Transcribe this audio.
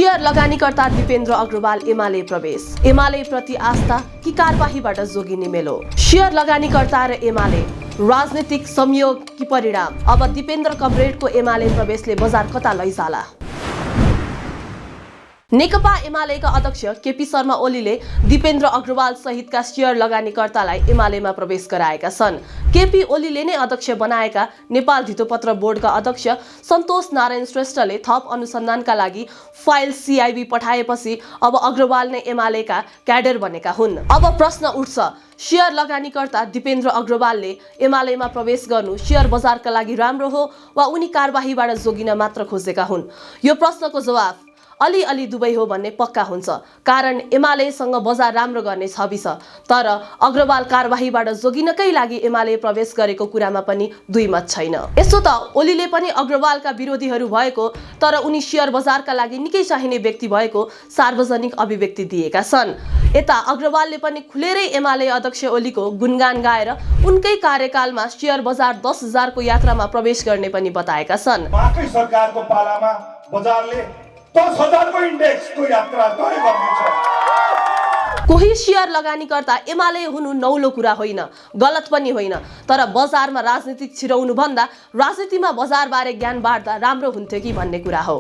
Share लगानीकर्ता Dipendra Agrawal UML प्रवेश, एमाले प्रति आस्था कि कारबाहीबाट जोगिने मेलो। शेयर लगानीकर्ता र एमाले राजनीतिक संयोग कि परिणाम। अब दिपेन्द्र कमरेडको एमाले प्रवेशले बजार कता लैजाला। नेकपा एमालेका अध्यक्ष केपी शर्मा ओलीले दिपेन्द्र अग्रवाल सहितका शेयर लगानीकर्तालाई एमालेमा प्रवेश गराएका छन्। केपी ओलीले नै अध्यक्ष बनाएका नेपाल धितोपत्र बोर्डका अध्यक्ष सन्तोष नारायण श्रेष्ठले थप अनुसन्धानका लागि फाइल सिआइबी पठाएपछि अब अग्रवाल नै एमालेका क्याडर बनेका हुन्। अब प्रश्न उठ्छ, शेयर लगानीकर्ता दिपेन्द्र अग्रवालले एमालेमा प्रवेश गर्नु शेयर बजारका लागि राम्रो हो वा उनी कारबाहीबाट जोगिन मात्र खोजेका हुन्? यो प्रश्नको जवाफ अलि दुवै हो भन्ने पक्का हुन्छ। कारण एमालेसँग बजार राम्रो गर्ने छवि छ, तर अग्रवाल कारबाहीबाट जोगिनकै लागि एमाले प्रवेश गरेको कुरामा पनि दुई मत छैन। यसो त ओलीले पनि अग्रवालका विरोधीहरू भएको तर उनी शेयर बजारका लागि निकै चाहिने व्यक्ति भएको सार्वजनिक अभिव्यक्ति दिएका छन्। यता अग्रवालले पनि खुलेरै एमाले अध्यक्ष ओलीको गुणगान गाएर उनकै कार्यकालमा शेयर बजार 10,000 को यात्रामा प्रवेश गर्ने पनि बताएका छन्। सरकारको पालामा बजारले 10,000 को इन्डेक्सको यात्रा तय गर्नेछ। कोही शेयर लगानीकर्ता एमाले हुनु नौलो कुरा होइन, गलत पनि होइन, तर बजारमा राजनीतिक छिराउनु भन्दा राजनीतिमा बजारबारे ज्ञान बाँड्दा राम्रो हुन्थ्यो कि भन्ने कुरा हो।